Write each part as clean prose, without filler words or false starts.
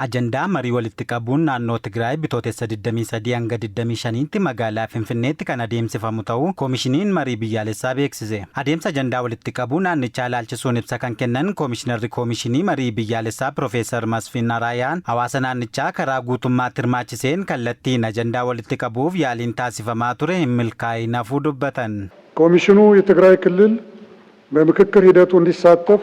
Ajandaa marii walitti qabuun naannoo Tigraay Bitootessa 23 hanga 25tti magaalaa Finfinneetti kan adeemsifamu ta'uu Koomishiniin Marii Biyyaalessaa beeksise. Adeemsa ajandaa walitti qabuu naannichaa ilaalchisuun ibsa kan kennan Koomishinarri Koomishinii Marii Biyyaalessaa Piroofeesar Masfin Araayaan hawaasa naannichaa karaa guutummaatti hirmaachiseen kallattiin ajandaa walitti qabuuf yaaliin taasifamaa ture hin milkaa'iin hafuu dubbatan. ኮሚሽኑ የትግራይ ክልል በምክክር ሂደቱ እንዲሳተፍ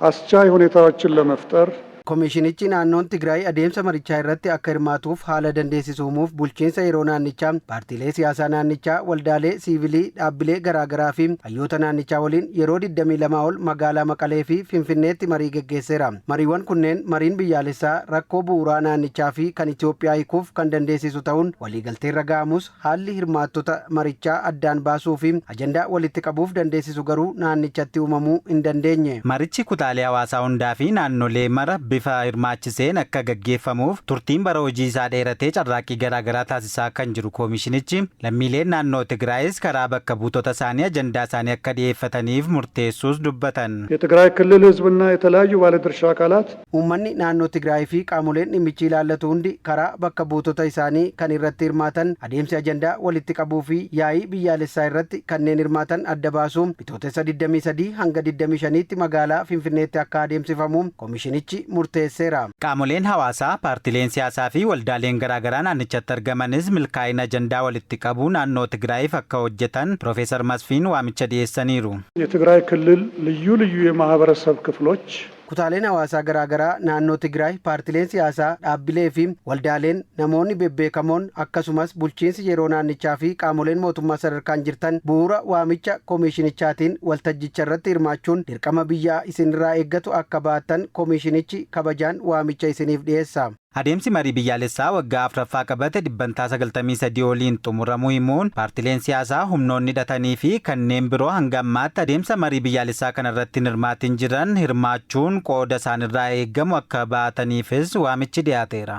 አስቻይ ሁኔታዎችን ለመፍጠር Koomishinichi naannoon Tigraay adeemsa marichaa irratti akka hirmaatuuf haala dandeessisu uumuuf bulchiinsa yeroo naannichaa, paartiilee siyaasaa naannichaa, waldaalee siivilii, dhaabbilee garaagaraa fi hayyoota naannichaa waliin yeroo 22 ol magaalaa Maqalee fi Finfinneetti marii geggeesseera. Mariiwwan kunneen mariin biyyaalessaa rakkoo bu'uuraa naannichaa fi kan Itoophiyaa hiikuuf kan dandeessisu ta'uun waliigalteerra ga'amus, haalli hirmaattota marichaa addaan baasuu fi ajandaa walitti qabuuf dandeessisu garuu naannichatti uumamuu hin dandeenye. Marichi kutaalee hawaasaa hundaa fi naannolee mara bifa hirmaachiseen akka gaggeeffamuuf turtiin bara hojii isaa dheeratee carraaqqii garaagaraa taasisaa kan jiru koomishinichi, lammiileen naannoo Tigraayis karaa bakka buutota isaanii ajandaa isaanii akka dhiyeeffataniif murteessuus dubbatan. የትግራይ ክልል ህዝብና የተለያዩ ባለድርሻ አካላት Uummanni naannoo Tigraay fi qaamoleen dhimmichi ilaallatu hundi karaa bakka buutota isaanii kan irratti hirmaatan, adeemsi ajandaa walitti qabuu fi yaa'ii biyyaalessaa irratti kanneen hirmaatan adda baasuun Bitootessa 23 hanga 25tti magaalaa Finfinneetti akka adeemsifamu koomishinichi murteesseera. Qaamoleen hawaasaa, paartileen siyaasaa fi waldaaleen garaagaraa naannichatti argamanis milkaa'ina ajandaa walitti qabuu naannoo Tigraayiif akka hojjetan Piroofeesar Masfiin waamicha dhiyeessaniiru. የትግራይ ክልል ልዩ ልዩ የማህበረሰብ ክፍሎች Kutaaleen hawaasaa garaagaraa naannoo Tigraay, paartileen siyaasaa, dhaabbilee fi waldaaleen, namoonni bebbeekamoon, akkasumas bulchiinsi yeroo naannichaa fi qaamoleen mootummaa sadarkaan jirtan bu'uura waamicha koomishinichaatiin waltajjicha irratti hirmaachuun dirqama biyyaa isinirraa eeggatu akka baattan koomishinichi kabajaan waamicha isiniif dhiyeessa. Adeemsi marii biyyaalessaa waggaa afuraffaa qabate dhibbantaa 93 oliin xumuramuu himuun, paartileen siyaasaa, humnoonni hidhatanii fi kanneen biroo hanga ammaatti adeemsa marii biyyaalessaa kanarratti hin hirmaatin jiran hirmaachuun qooda isaanirraa eeggamu akka baataniifis waamichi dhiyaateera.